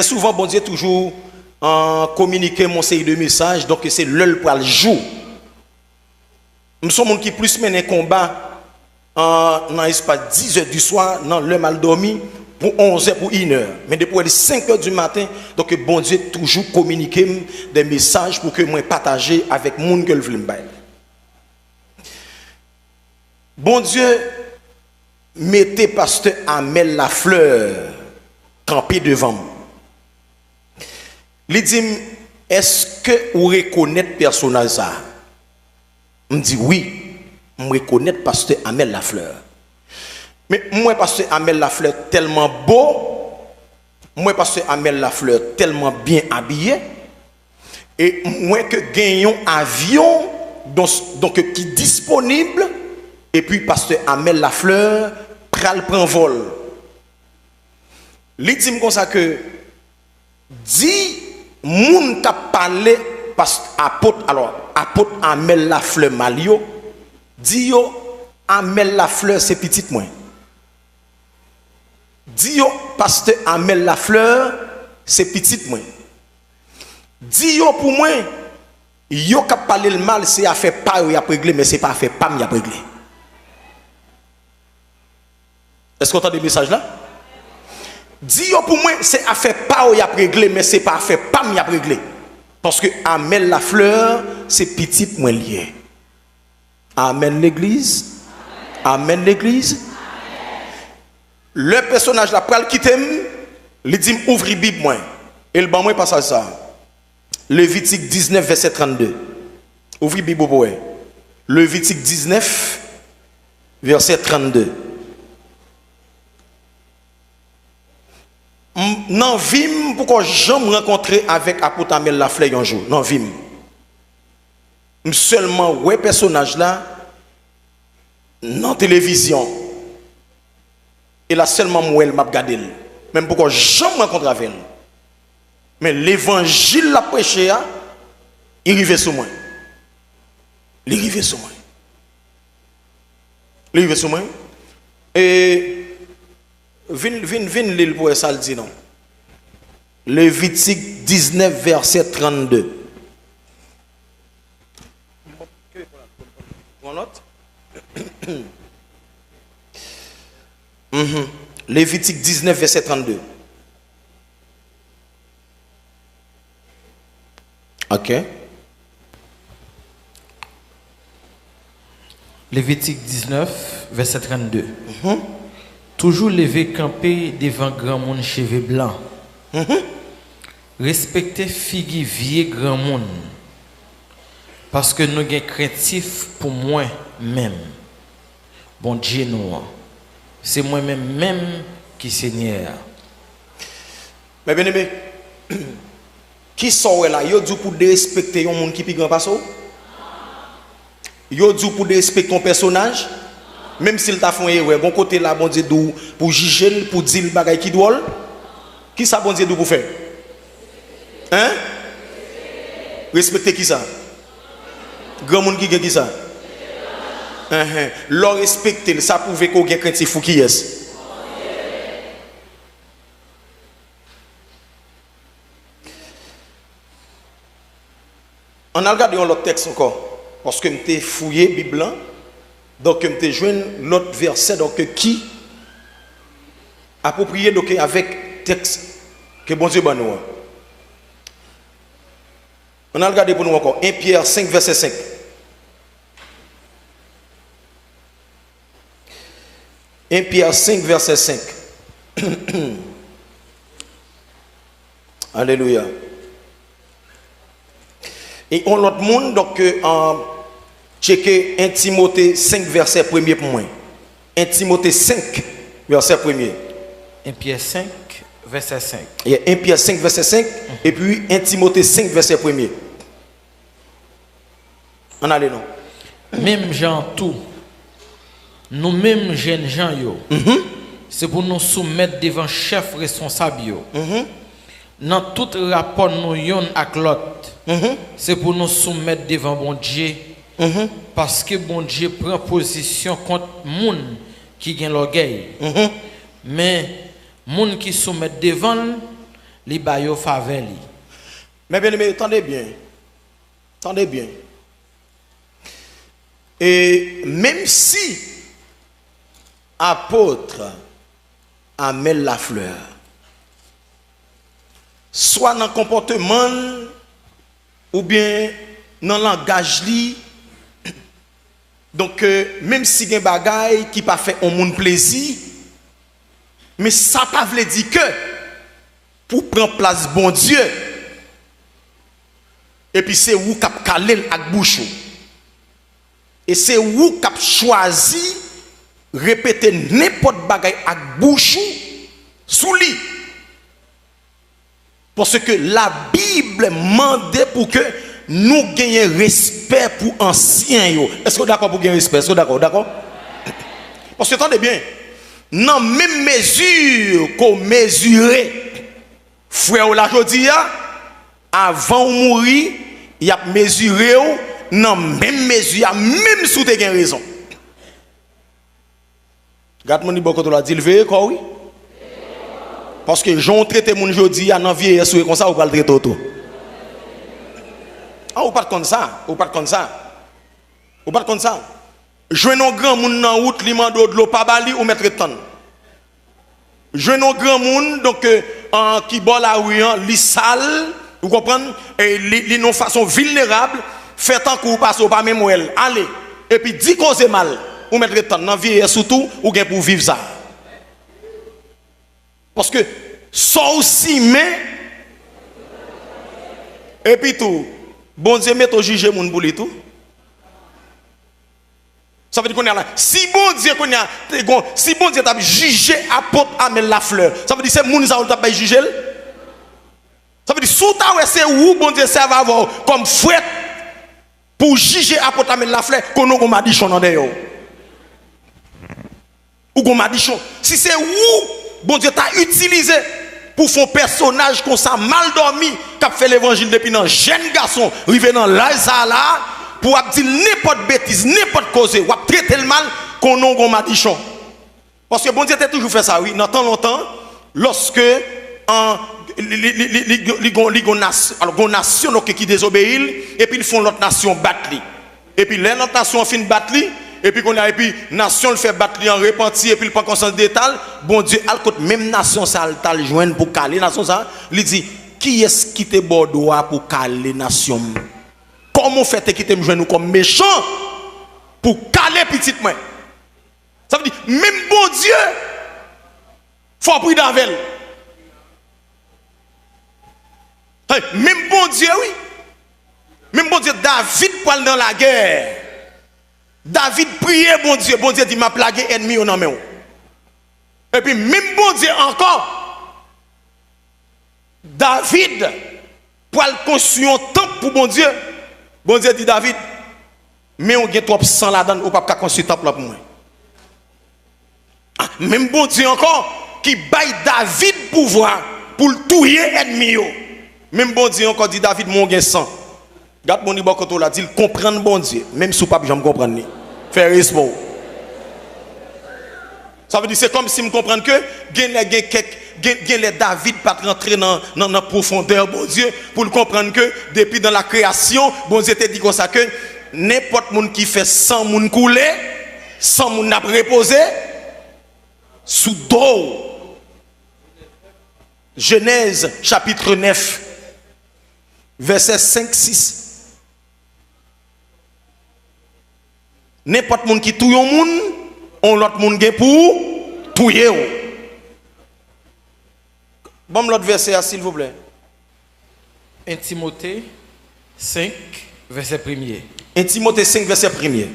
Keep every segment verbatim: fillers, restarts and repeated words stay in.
Trè souvan, Bondye toujou, euh, kominike m yon seri de mesaj, donk se lè l pral jou. M se yon moun ki plis mennen konba, euh, nan espas dizè di swa, nan lè m al dòmi, pou onzè, pou inè. Men depi w wè li senkè di maten, donk Bondye toujou kominike m de mesaj pou ke mwen pataje avèk moun ke l vle m bay. Bondye mete pastè Amel Lafleur kanpe devan m. Li di m, "Èske ou rekonèt pèsonaj sa a?" M di, "Wi, m rekonèt pastè Amel Lafleur." Men m wè pastè Amel Lafleur tèlman bo, m wè pastè Amel Lafleur tèlman byen abiye, e m wè ke gen yon avyon, don, donk, ki disponib, epi pastè Amel Lafleur pral pran vòl. Li di m konsa ke, di moun k ap pale pas-, apot, alò, apot Amel Lafleur mal yo, di yo Amel Lafleur se pitit mwen. Di yo pastè Amel Lafleur se pitit mwen. Di yo pou mwen, yo k ap pale l mal, se afè pa yo y ap regle, men se pa afè pa m y ap regle. Èske w tande mesaj la? Di yo pou mwen, se afè pa yo y ap regle, men se pa afè pa m y ap regle. Paske Amel Lafleur, se pitit mwen l ye. Amèn, legliz. Amèn, legliz. Lè pèsonaj la pral kite m, li di m, "Ouvri Bib mwen." E l ban mwen pasaj sa a. Levitik diznèf, vèsè trannde. Ouvri Bib ou pou wè. Levitik diznèf, vèsè trannde. M, nan vi m, m poko janm rankontre avèk Apot Amèl Laflè yon jou, nan vi m. M sèlman wè pèsonaj la nan televizyon. E la sèlman m wè l, m ap gade l. Men m poko janm rankontre avè l. Men levanjil l ap preche a, li rive sou mwen. Li rive sou mwen. Li rive sou mwen. E vin, vin, vin li l pou wè sa l di non. Levitik diznèf, vèsè trannde. Yon lòt. Mhm. Levitik diznèf, vèsè trannde. Ok. Levitik diznèf, vèsè trannde. Mhm. Toujou leve kanpe devan granmoun cheve blan. Mhm. Respekte figi vye granmoun, paske nou gen krentif pou mwen menm, Bondye nou an. Se mwen menm menm ki Senyè a. Men byeneme, kisa w wè la? Yo di w pou w derespekte yon moun ki pi gran pase w? Yo di w pou w derespekte yon pèsonaj? Menm si l ta fè yon erè, gon kote la Bondye di w pou w jije l, pou w di l bagay ki dwòl? Kisa Bondye di w pou w fè? Hein? Respekte kisa? Granmoun ki gen kisa? Enhen. Lè w respekte l, sa pwouve ke w gen krentif pou kiyès? Ann al gade yon lòt tèks ankò, paske m te fouye Bib lan, donk m te jwenn lòt vèsè, donk, ki apwopriye, donk, avèk tèks ke Bondye ban nou an. Ann al gade pou nou ankò, en Pyè senk, vèsè senk. En Pyè senk, vèsè senk. Alelouya. E yon lòt moun, donk, euh, tcheke en Timote senk, vèsè premye pou mwen. En Timote senk, vèsè premye. En Pyè senk, vèsè senk. Yeah, en Pyè senk, vèsè senk, epi en Timote senk, vèsè premye. Ann ale non. Menm jan an tou, nou menm jènjan yo, mhm, se pou nou soumèt devan chèf responsab yo. Mhm. Nan tout rapò nou yonn ak lòt, mhm, se pou nou soumèt devan Bondye, mhm, paske Bondye pran pozisyon kont moun ki gen lògèy. Mhm. Men, moun ki soumèt devan l, Li ba yo favè li. Men byeneme, tande byen. Tande byen. E menm si apot Amel Lafleur, swa nan konpòteman l oubyen nan langaj li, donk, euh, menm si gen bagay ki pa fè yon moun plezi, men sa pa vle di ke pou pran plas Bondye, epi se ou k ap kale l ak bouch ou. E se ou k ap chwazi repete nenpòt bagay ak bouch ou sou li. Paske Labib mande pou ke nou genyen respè pou ansyen yo. Èske w dakò pou gen respè? Èske w dakò? Ou dakò? Paske tande byen, nan menm mezi ke w mezire frè w la jodi a, avan w mouri, y ap mezire w nan menm mezi a, menm si w te gen rezon. Gad moun li bò kote w la, di l veye kò w wi. Paske jan w trete moun jodi a, nan vyeyès ou ye konsa, ou pral trete w tou. Ah, ou pa t konn sa, ou pa t konn sa. Ou pa t konn sa. Jwenn yon granmoun nan wout, li mande w dlo, pa ba li, ou mèt ret tann. Jwenn yon granmoun, donk, euh, an, ki bò lari an, li sal, ou konprann, e li, li nan yon fason vilnerab, fè tankou w pase, w pa menm wè l, ale, epi di koze mal, ou mèt ret tann. Nan vyeyès ou tou, ou gen pou w viv sa. Paske sa w simen, epi tou, Bondye mete w jije moun pou li tou. Sa vle di kounye a la, si Bondye kounye a, te gon, si Bondye t ap jije apot Amel Lafleur, sa vle di se moun sa yo l t ap bay jije l? Sa vle di si w ta wè se ou Bondye sèvi avè w kòm frèt pou w jije apot Amel Lafleur, konnen w gon madichon nan dèyè w. Ou gon madichon. Si se ou Bondye ta itilize pou fè yon pèsonaj konsa mal dòmi k ap fè levanjil depi nan jèn gason rive nan laj sa a la, pou w ap di l nenpòt betiz, nenpòt koze, w ap trete l mal, konnen w gon madichon. Paske Bondye te toujou fè sa wi, nan tan lontan, lòske an, li, li, li, li, li, li gon, li gon nas-, alò, gon nasyon, donk, ki dezobeyi l, epi l fè yon lòt nasyon bat li. Epi lè lòt nasyon an fin bat li, epi kounye a, epi nasyon l fè bat li an repanti, epi l pran konsyans de ta l, Bondye al kot menm nasyon sa a, l t al jwenn pou kale nasyon sa a, li di, kiyès ki te ba w dwa pou kale nasyon m? Kòman w fè te kite m jwenn ou kòm mechan pou w kale pitit mwen? Sa vle di, menm Bondye, fò w pridan avè l. Hey, menm Bondye, wi. Menm Bondye, David pral nan lagè. David priye Bondye. Bondye di, m ap lage ènmi yo nan men w. Epi menm Bondye ankò, David pral konstwi yon tanp pou Bondye. Bondye di David, men w gen twòp san ladan l, ou p ap ka konstwi tanp lan pou mwen. Ah, menm Bondye ankò ki bay David pouvwa pou l touye ènmi yo. Menm Bondye ankò di David, men w gen san. Gad moun li bò kote w la, di l konprann Bondye, menm si w p ap janm konprann li. Fè respè w. Sa vle di, se kòmsi m konprann ke gen lè gen kèk, gen, gen lè David pa t rantre nan, nan, nan pwofondè Bondye pou l konprann ke depi nan la kreyasyon, Bondye te di konsa ke nenpòt moun ki fè san moun koule, san moun ap repoze sou do w. Jenèz chapit nèf, vèsè senk, sis. Nenpòt moun ki touye yon moun, yon lòt moun gen pou touye w. Ban m lòt vèsè a, silvouplè. En Timote senk, vèsè premye. En Timote senk, vèsè premye.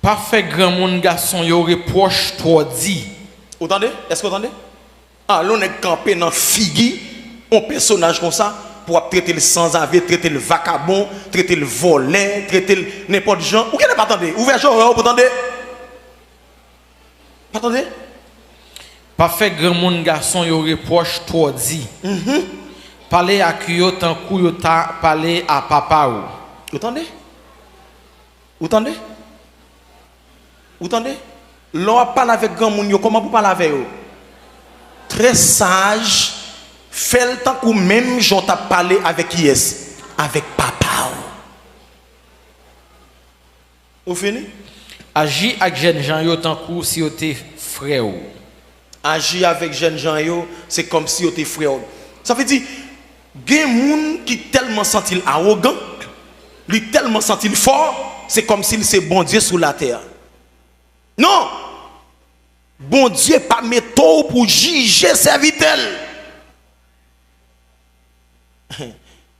Pa fè granmoun gason yo repwòch twò di. Ou tande? Èske w tande? Ah, lè yon nèg kanpe nan figi yon pèsonaj konsa, pou w ap trete l sanzave, trete l vakabon, trete l vòlè, trete l nenpòt jan, ou genlè pa tande. Ouvè zòrèy w pou w tande. Pa tande? Pa fè granmoun gason yo repwòch twò di. Mhm. Pale ak yo tankou yo ta pale a papa w. Ou tande? Ou tande? Ou tande? Lè w ap pale avèk granmoun yo, kòman pou w pale avè yo? Trè saj, Fè l tankou menm jan w t ap pale avèk kiyès? Avèk papa w. Ou fini? Aji ak jènjan yo tankou si yo te frè w. Aji avèk jènjan yo, se kòmsi yo te frè w. Sa vle di, gen moun ki tèlman santi l awogan, li tèlman santi l fò, se kòmsi l se Bondye sou latè. Non! Bondye pa mete w pou jije sèvitè l.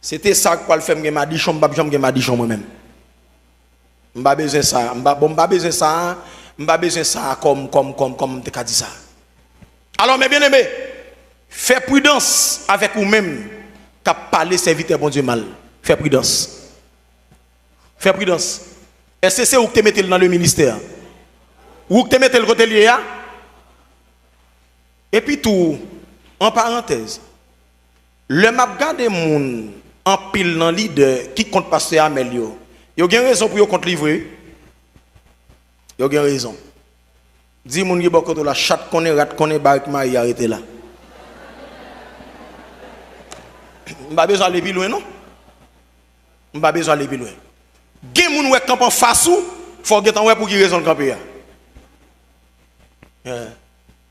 Se te sa k pral fè m gen madichon, m p ap janm gen madichon mwen menm. M pa bezwen sa, m pa, bon, m pa bezwen sa, m pa bezwen sa kòm, kòm, kòm, kòm m te ka di sa. Alò, men byeneme, fè pridans avèk ou menm k ap pale sèvitè Bondye mal. Fè pridans. Fè pridans. Èske se ou k te mete l nan le ministè? Ou k te mete l kote l ye a? Epi tou, an parantèz, lè m ap gade moun anpil nan lidè ki kont pastè Amèl yo, yo gen rezon pou yo kont li vre. Yo gen rezon. Di moun ki bò kote w la, chat konnen, rat konnen, barik mayi a rete la. M pa bezwen ale pi lwen, non. M pa bezwen ale pi lwen. Gen moun wè k kanpe anfas ou, fò w gentan wè pou ki rezon l kanpe a. Eh.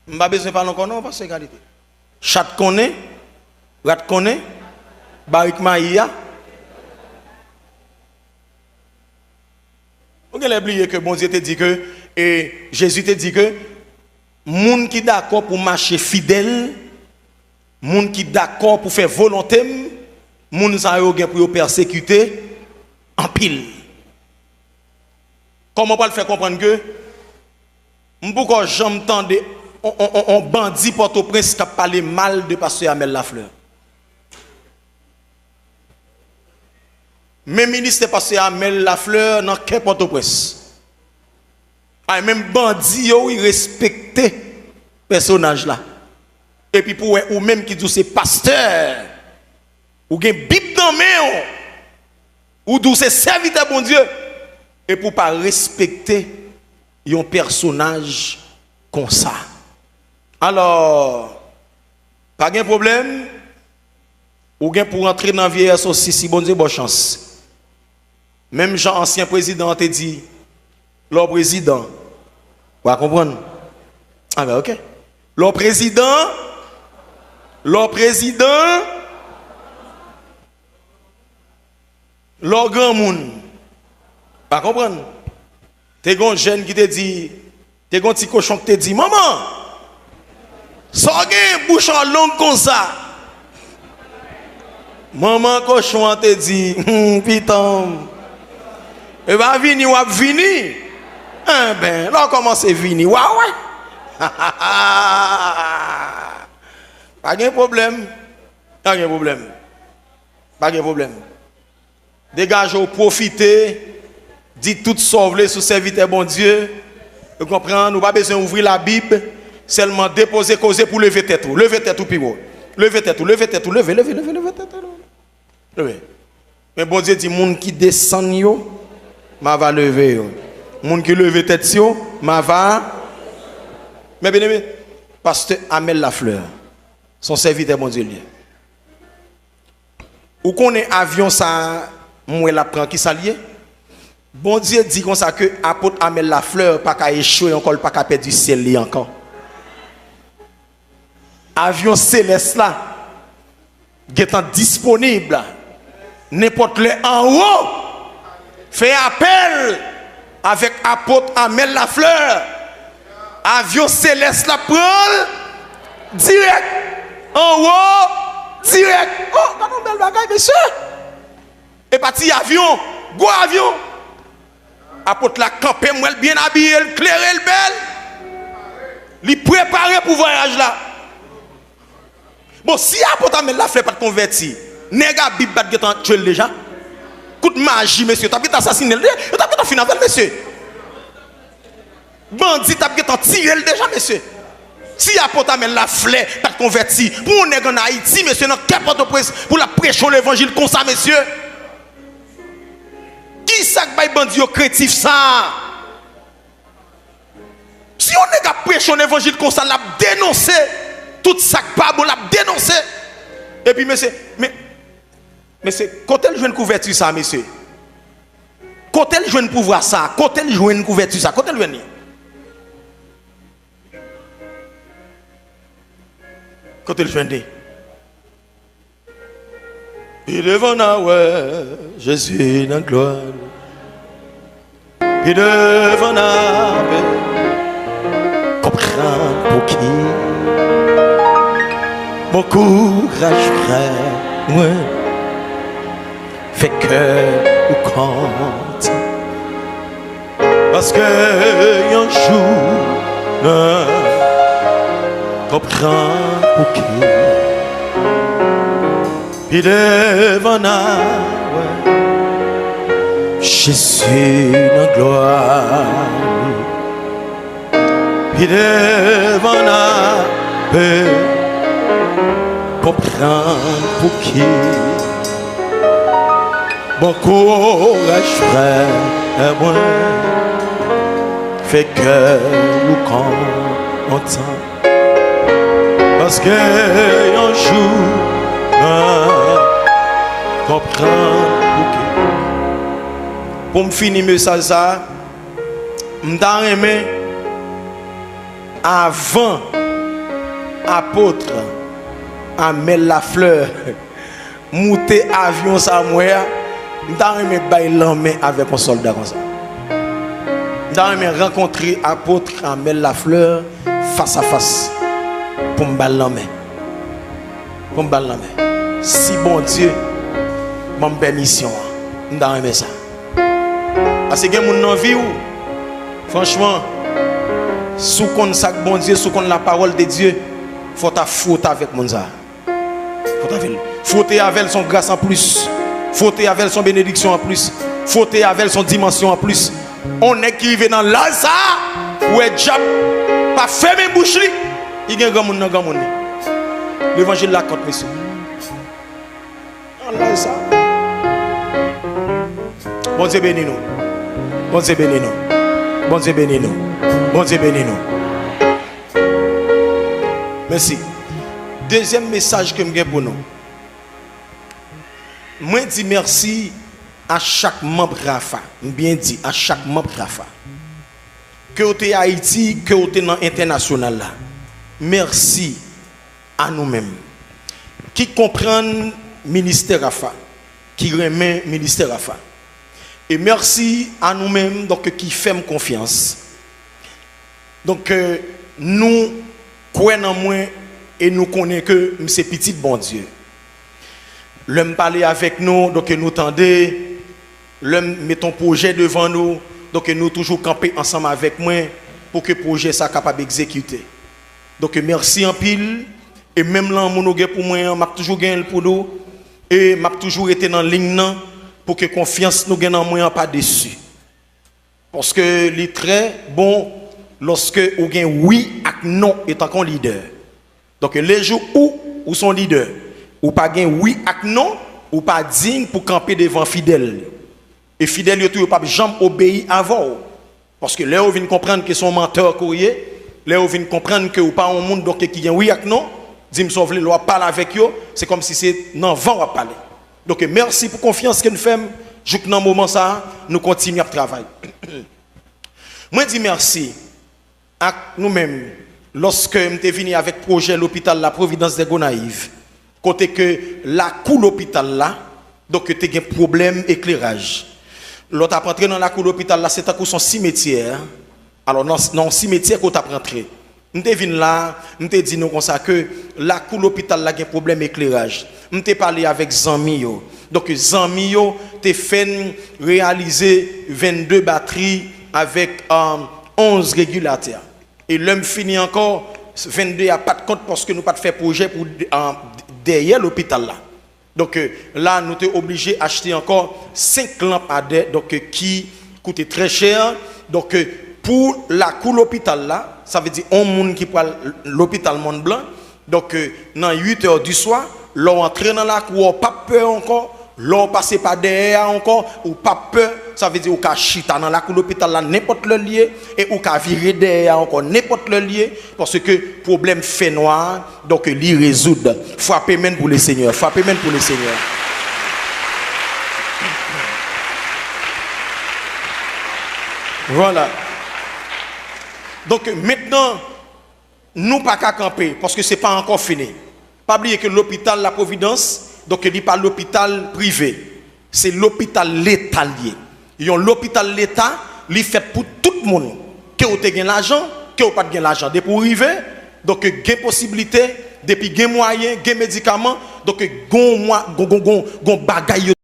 M pa bezwen pale ankò non, pastè Egalite. Chat konnen, rat konnen, barik mayi a. Ou genlè bliye ke Bondye te di ke, e Jezi te di ke, moun ki dakò pou mache fidèl, moun ki dakò pou fè volonte m, moun sa yo gen pou yo pèsekite anpil. Kòman w pral fè konprann ke m poko janm tande on, on, on, on bandi Pòtoprens k ap pale mal de pastè Amèl Lafleur? Men ministè pastè Amèl Lafleur nan kè Pòtoprens. Ay, menm bandi yo, wi, respekte pèsonaj la. Epi pou wè ou menm ki di w se pastè, ou gen Bib nan men w, ou di w se sèvitè Bondye, epi w pa respekte yon pèsonaj konsa. Alò, pa gen pwoblèm, ou gen pou antre nan vye S O C si Bondye ba w chans. Menm jan ansyen prezidan an te di, lè w prezidan, w a konprann. A ben, ok. Lè w prezidan, lè w prezidan, lè w granmoun, w a konprann. Te gen yon jèn ki te di, te gen yon ti kochon ki te di, "Manman, sa w gen bouch an long konsa?" Manman kochon an te di, "Hum, pitanm. E pa vini w ap vini? Enben, lè w kòmanse vini, w a wè." Pa gen pwoblèm. Pa gen pwoblèm. Pa gen pwoblèm. Degaje w, pwofite, di tout sa w vle sou sèvitè Bondye. Ou konprann? Ou pa bezwen ouvri Labib, sèlman depoze koze pou leve tèt ou. Leve tèt ou pi wo. Leve tèt ou, leve tèt ou, leve, leve, leve, leve tèt ou. Leve. Men Bondye di, "Moun ki desann yo, m a va leve yo. Moun ki leve tèt yo, m a va." Men byeneme, pastè Amèl Lafleur, se yon sèvitè Bondye l ye. Ou konnen avyon sa a, m wè l ap pran, kisa l ye? Bondye di konsa ke apot Amèl Lafleur pa ka echwe ankò, l pa ka pèdi syèl li ankò. Avyon selès la gentan disponib nenpòt lè anwo. Fè apèl avèk apot Amèl Lafleur. Avyon selès la pran l dirèk. Anwo, dirèk. Oh, gade yon bèl bagay, mesye. E pa ti avyon, gwo avyon. Apot la kanpe, m wè l byen abiye, l klere, l bèl. Li prepare pou vwayaj la. Bon, si apot Amèl Lafleur pa t konvèti, nèg a Bib pa t gentan tye l deja? Kout maji, mesye, yo t ap gentan asasinen l, yo t ap gentan fin avè l, mesye. Bandi t ap gentan tire l deja, mesye. Si apot Amèl Lafleur pa t konvèti, pou yon nèg ann Ayiti, mesye, nan kè Pòtoprens, pou l ap preche yon levanjil konsa, mesye. Kisa k bay bandi yo krentif sa a? Si yon nèg ap preche yon levanjil konsa, l ap denonse tout sa k pa bon, l ap denonse. Epi mesye, men, mesye, kote l jwenn kouvèti sa, mesye? Kote l jwenn pouvwa sa? Kote l jwenn kouvèti sa? Kote l jwenn li? Kote l jwenn li? Pi devan n a wè Jezi nan glwa li. Pi devan n a konprann pouki. Bon kouraj, frè mwen. Fè kè ou kontan. Paske yon jou n a konprann pouki. Pi devan n a wè Jezi nan glwa li. Pi devan n a pe konprann pouki. Bon kouraj, frè mwen. Fè kè ou kontan. Paske yon jou, mwen konprann pouki. Pou m fini mesaj sa a, m ta renmen, avan apot Amel Lafleur moute avyon sa m wè a, m ta renmen bay lanmen avèk yon sòlda konsa. M ta renmen rankontre apot Amel Lafleur fas a fas pou m ba l lanmen. Pou m ba l lanmen. Si Bondye ban m pèmisyon an, m ta renmen sa. Paske gen moun nan vi w, franchman, si w konn sa k Bondye, si w konn la parole de Dieu, fò w ta fwote avèk moun sa a. Fwote avè l. Fwote avè l, se yon gras anplis. Fwote avè l, se yon benediksyon anplis. Fwote avè l, se yon dimansyon anplis. On nèg ki rive nan laj sa a, ou wè dyab pa fèmen bouch li, li gen granmoun nan granmoun li. Levanjil la kòt, mesye. Nan laj sa a. Bondye beni nou. Bondye beni nou. Bondye beni nou. Bondye beni nou. Mèsi. Dezyèm mesaj ke m gen pou nou. Mwen di mèsi a chak manm Rafa. M byen di, a chak manm Rafa. Ke w te Ayiti, ke w te nan entènasyonal la. Mèsi a nou menm ki konprann ministè Rafa, ki renmen ministè Rafa. E mèsi a nou menm, donk, ki fè m konfyans. Donk, nou kwè nan mwen e nou konnen ke m se pitit Bondye. Lè m pale avèk nou, donk, nou tande, lè m met yon pwojè devan nou, donk, nou toujou kanpe ansanm avèk mwen pou ke pwojè sa kapab egzekite. Donk, mèsi anpil. E menm lanmou nou gen pou mwen an, m ap toujou gen l pou nou. E m ap toujou rete nan liy nan pou ke konfyans nou gen nan mwen an pa desi. Paske li trè bon lòske ou gen wi ak non etan ke yon lidè. Donk, lejou ou, ou se yon lidè, ou pa gen wi ak non, ou pa diy pou kanpe devan fidèl. E fidèl yo tou, yo p ap janm obeyi avè w. Paske lè yo vin konprann ke se yon mantè ke w ye, lè yo vin konprann ke w pa yon moun, donk, ki gen wi ak non, di m sa w vle, lè w ap pale avèk yo, se kòmsi se nan van w ap pale. Donk, mèsi pou konfyans ke n fè m, jouk nan moman sa a, nou kontinye ap travay. Mwen di mèsi ak nou menm, lòske m te vini avèk pwojè lopital la Providence des Gonaïves, kote ke lakou lopital la, donk, te gen pwoblèm ekleraj. Lè w t ap antre nan lakou lopital la, se tankou se yon simetyè. Alò, nan, nan yon simetyè ke w t ap rantre. M te vin la, m te di nou konsa ke lakou lopital la gen pwoblèm ekleraj. M te pale avèk zanmi yo. Donk, zanmi yo te fè n reyalize vennde batri avèk, um, onz regilatè. E lè m fini ankò, vennde a pa t kont paske nou pa t fè pwojè pou, um, dèyè lopital la. Donk, euh, la, nou te oblije achte ankò senk lanpadè, donk, euh, ki koute trè chè. Donk, euh, pou lakou lopital la, sa vle di yon moun ki pral lopital Mòn Blan, donk, euh, nan uit è di swa, lè w antre nan lakou a, w p ap pè ankò, Lè w pase pa dèyè a ankò, ou p ap pè, sa vle di ou ka chita nan lakou lopital la nenpòt lè l ye, e ou ka vire dèyè a ankò nenpòt lè l ye, paske pwoblèm fènwa a, donk, li rezoud. Frape men pou le Senyè, frape men pou le Senyè. Vwala. Donk, mentnan, nou pa ka kanpe, paske se pa ankò fini. Pa bliye ke lopital La Providence, donk, li pa lopital prive. Se lopital leta l ye. Yon lopital leta, li fèt pou tout moun. Ke w te gen lajan, ke w pa t gen lajan. Depi w rive, donk, gen posiblite, depi gen mwayen, gen medikaman, donk, gon mwa, gon, gon, gon, gon bagay yo